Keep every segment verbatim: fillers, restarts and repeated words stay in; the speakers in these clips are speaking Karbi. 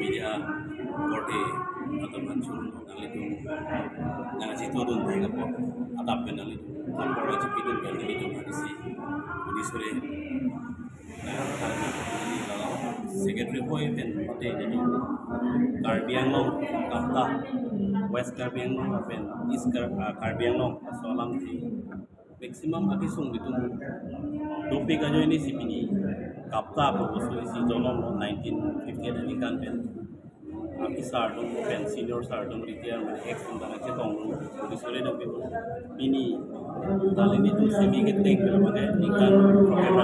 Ya, korte atum aphan chun nanglitum nangchetongdun thek apot adap pen nanglitum apor chipidun pen nanglitum aphan isi udi sore. Secretary hoi pen mate nanglitum Karbi Anglong KAPTA, West Karbi Anglong pen East Kar-, ah, Karbi Anglong, laso alam si maximum akesung itum dopik ajoine si pini KAPTA apor oso isi jolonglo nineteen fifty-eight aningkan pen. Akesar atum pen senior sar atum retire mane ex atum ta nangchetonglo, udi sore dopik. Pini ta nelitum semi ke tek pen mane ningkan program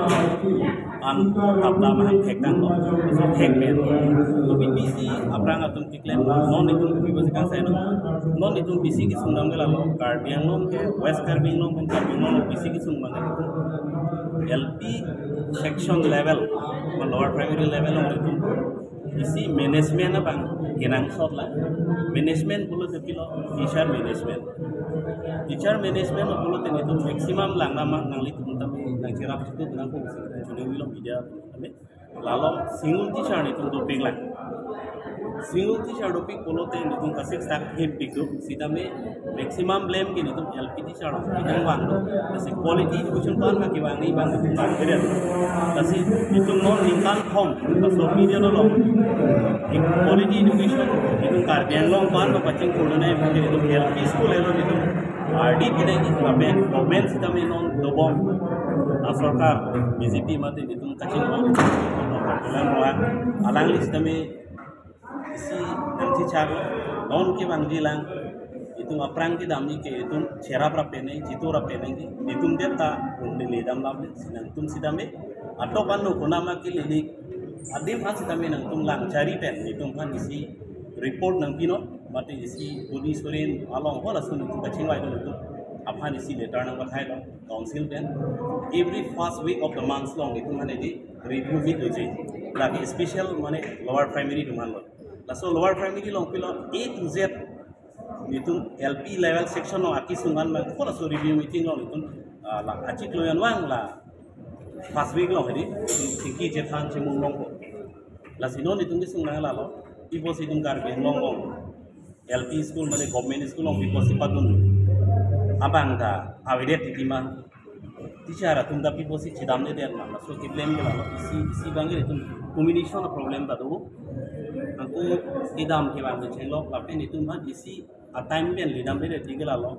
an KAPTA mahang thektanglo, so thek pen. To pini si aphrang atum keklem, non itum kopi basi kangsai no. Non itum bisi kesung dam ke lalo, Karbi Anglong ke, West Karbi Anglong pen Karbi Anglong bisi kesung mane L P section level, ma lower primary level along itum isi management abang kenangsot lang. Management pulote pilo, teacher management. Teacher management pulote nelitum maximum lang nama nanglitum tame nangcherap situ nangkok si chunewilo media tame. Lalo single teacher nelitum dopik lang. Single teacher dopik pulote nelitum kasik sak hip pitu sitame maximum blame ke nelitum L P teacher along nelitum vanglo. Lasi quality education ko-an ma kevang ni abang nelitum bang keren. Lasi nelitum non ningkan thom, laso period along quality education nelitum Karbi Anglong ko-an ma pachingthur nangji abang ke nelitum L P school along nelitum ardi pidai ni lapen government sitame non dobom, ah, sorkar B J P mate nelitum kachinghon, alang alangli sitame isi nangchechak, non kevangji lang, itum aphrang kedam ni ke itum cherap rap pen nang, chetu rap pen nang, itum det ta un neli dam lam le, si nangtum sitame, atok ano konat ma ke neli adim an sitame nangtum lang chari pen, itum aphan isi report nangpinon, mate isi udi sore along halaso nelitum kachingvai don itum aphan isi letter nangpathaidon council pen. Every first week of the month along itum aphan edi review meet doji. Lake special mane lower primary atum aphanlo. Laso lower primary along pilo A to Z nelitum L P level section along akesung an ma halaso review meeting along itum, ah, la achiklo an vang la first week along hedi, chingki chethan chemung longpo. Lasi non itum kesung nang lalo, pi apotsi itum Karbi Anglong along L P school mane government school along pi apotsi padun abang ta avedet titi ma, teacher atum ta pi apotsi chedamdedet ma, laso keblame ke lalo, isi isi abang ke itum communication problem ta do. Anke kedam kevang ke chenglok, lapen itum aphan isi atime pen ledamdedet titi ke lalo.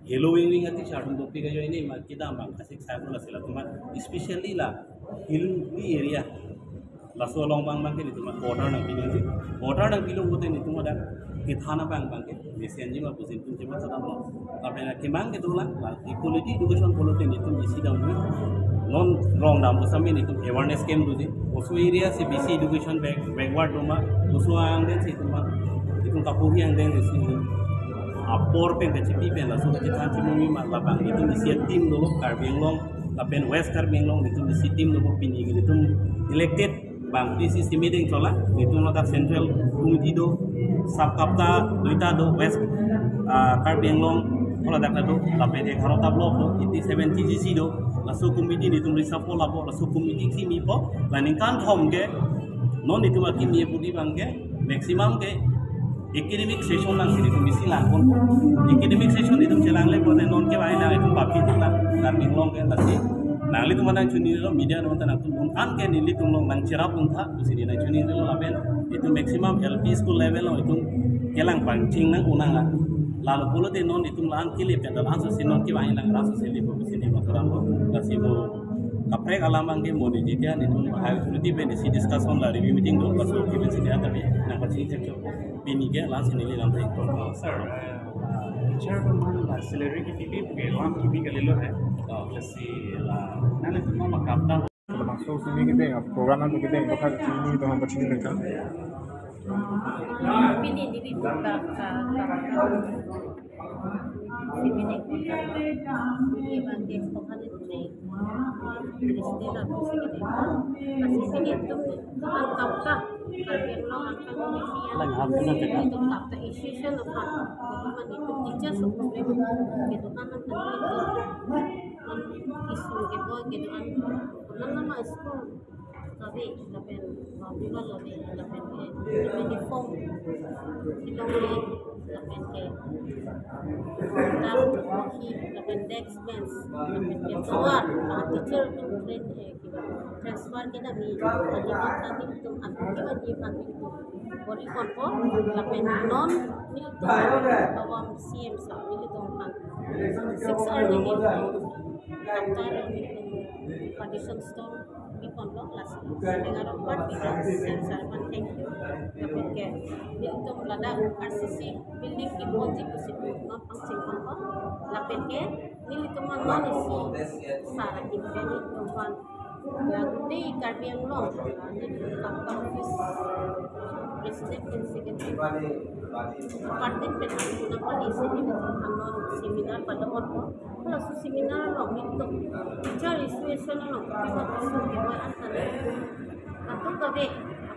Helo wing wing a teacher atum dopik ajoine ma kedam abang kasik sai pula sila atum aphan, especially la hilly area. Laso along abang abang ke nelitum aphan quarter nangpilo. Quarter nangpilo pulote nelitum ada kethan abang abang ke mesenji ma pusi nelitum chematha damlo. Lapen akemang ke dolang, la quality education pulote nelitum isi dam dun. Non rong dam pusitame nelitum awareness camp doji. Oso area si bisi education back, backward do ma, oso angdeng si itum ma, itum kapuhi angdeng si apor pen kachipi pen laso kachethan chemumi ma, labang nelitum isi team dolo, Karbi Anglong lapen West Karbi Anglong nelitum isi team dolo, pini nelitum elected bang P C C meeting chola, nelitum ladak central committee do, sub KAPTA duita do, West, ah, Karbi Anglong, ladak ta do, lapen egarota block do, eighty seven T G C do, laso committee nelitum reshuffle labo, laso committee kimi po, la ningkan thom ke, non nelitum akimi pu di abang ke, maximum ke, academic session nangsi nelitum isi langpon. Academic session nelitum chelangle pulote non kevang nang itum papi tang Karbi Anglong ke lasi. Nanglitum aphan nangchinilo media non ta nangtum un an ke nelitum along nangcherapdun tha pusi neli nangchinilo lapen itum maximum L P school level along itum kelang pangcheng nang unang a. Lalo pulote non itum la-an kele pen la-an sosi non kevang lang ra sosi le pusi neli matha damlo. Lasi bo kaprek alam abang ke mo di jitya nelitum high authority pen isi discussion la review meeting do, laso kepen si dia tapi nangpachini thekcho. Pini ke lasi neli lam thek to. Sir, uh, teacher atum aphan salary kipi pi ke lam kipi kalilo hai. Oh. Lasi, uh, nanglitum ma KAPTA. Laso sini kita program itu kita yang bakal sini itu apa sini mereka. Pini di KAPTA, KAPTA. Sini ni KAPTA. Ini bagi program itu. President atum si kedo. Lasi pini itum KAPTA, Karbi Anglong Autonomous Council. Lang hap na kedo. Itum KAPTA issue si lo kan. Itum teachers atum kedo kan itum. Itum issue kedo kedo an. Teman nama school. Labi, lapen, uh, bival labi, lapen ke, lapen uniform, kelongle, lapen ke, uh, dam, hoki, lapen desk bench, lapen ke tovar, uh, teacher atum train, eh, kiba, transfer kedam, uh, nelitum ta nelitum atum kiba di pan nelitum bor-i ponpo, lapen non nelitum, uh, C M sir, nelitum pan six army nelitum, after nelitum partition stone, pi ponlo lasi. Sending arong pan pi, C M sir pan thank you. Lapen ke nelitum ladak R C C building kiponji pusi non pangcheng ponpo. Lapen ke nelitum non isi sar ahin ke nelitum pan, ya, gutei Karbi Anglong, ah, nelitum Kapta office president and secretary, department pen atum nangpali isi nelitum non seminar padon ponpo. Halaso seminar along nelitum teacher situation along kibat issue kevoi an tane kadokave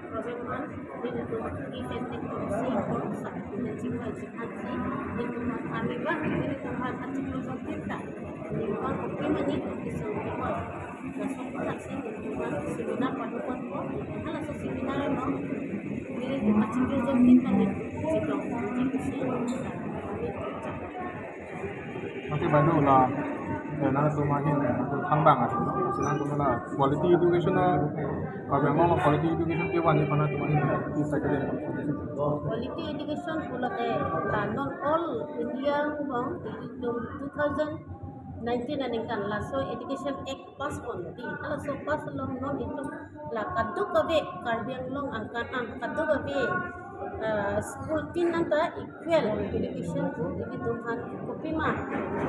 problem an nelitum give and take policy along sa nelitum chingvai chinghansi nelitum army ba nelitum aphan achiklo joktin ta nelitum kopi mani nelitum kesung kevoi. Laso aphan si nelitum seminar padon ponpo. Halaso seminar along nelitum achiklo joktin ta nelitum chiklo joktin si nelitum chak. Mate baino la, eh, nangtum ahin, eh, nangtum thangbang ahin, no? Nangtum la quality education, eh, Karbi Anglong quality education kevan ahin nangtum ahin, eh, pi second. Quality education pulote la non all India along nelitum two thousand nineteen aningkan laso Education Act pass pon di. Halaso pass along non itum la kadokave Karbi Anglong angkan ang kadokave, eh, school tin anta equal education pu nelitum aphan kopima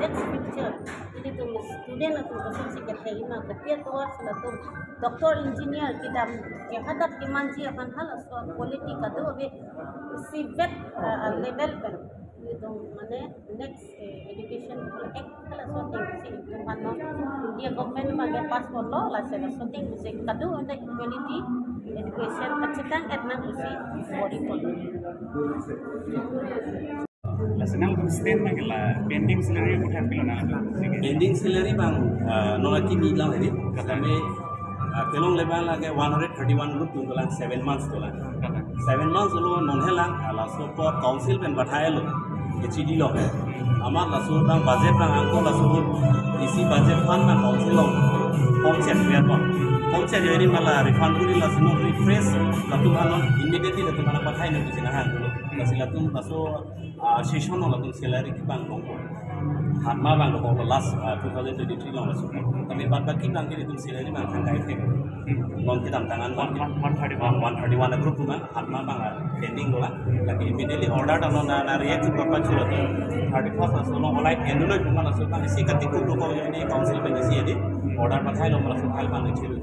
next future nelitum student atum kosonsi kethek ma kopi atovar si latum doctor, engineer kedam ke hadak kemanji aphan halaso quality kadokave isi vet, eh, level pen nelitum mane next, eh, Education Act halaso ateng si itum aphan non India government abang ke pass ponlo, lasi laso ateng si kadokave quality education kachetang et nang pusi bor-i ponlo. Lasi nangtum state abang ke la pending salary ahut aphi lo nangtum? Pending salary abang, ah, non akimi lang hedi. Kami, ah, kelongle abang lake one hundred thirty-one rupees dolang, seven months dolang. Seven months lo non helang, ah, laso apor council pen pathailo, H E D lo. Amat laso abang budget abang angko laso isi budget fund abang council lo. Kongchet biar pon. Kongchet jadi malah refund kuri laso non refresh latum aphan non immediately latum aphan pathai nang pusi nang hang dulu. Lasi latum laso, ah, session lo latum salary kepangdong. Hatma abang lo last, ah, two thousand twenty-three lo laso. Tapi bad baki abang ke itum salary abang thang kai thek. Non kedamtang an one, one, one thirty-one. One thirty-one a group abang, hatma abang, ah, pending dolang. Lake immediately order ta non na, na react to papa chulo. Thirty-first laso along olai enduloi puma laso abang isi katikuk dokok ini council pen isi hedi. Order pathailo laso file abang chiru.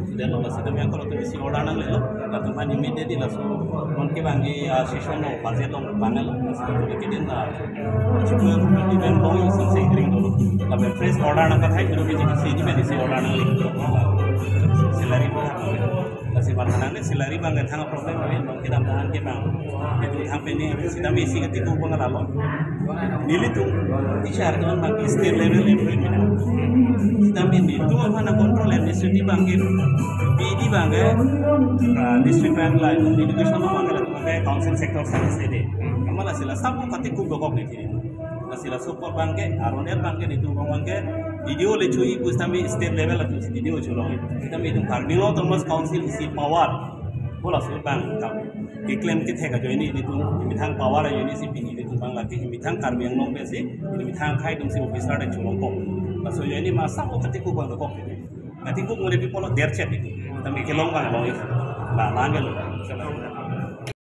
Student lo lasi kami angko latum isi order nanglelo. Latum aphan immediately laso non ke abang ke, ah, session lo budget lo panel lo. Lasi kedin la Chuklo rupi di ben bong isang sengkring dulu. Lapen fresh order nangpathai dulu, biji si di ben isi order nangle. Salary pun. Lasi abang nang ne salary abang ke thang problem abang, non kedamtang ke abang. Itum thang pending, sita isi katikuk abang lalo. Nelitum teacher abang ke state level level mina. Sita nelitum aphan control administrative abang ke, P D abang ke, ah, district abang la, education abang ke, council sector service ede. Amat lasi la sab katikuk dokok ne. Lasi laso apor abang ke, aron et abang ke, nelitum abang ke, D D O le chui pu sitame state level atum si D D O chulong. Sitame itum Karbi Anglong Autonomous Council isi power. Bo laso abang kam keklem kethek ajoine nelitum, methang power ajoine si pini nelitum abang lake, methang Karbi Anglong pen si, methang akhei atum si officer de chulongpo. Laso ajoine ma sabo katikuk abang dokok. Katikuk ngure pi polo derchet itu. Sitame kelong abang long itu. La, lang ke lo.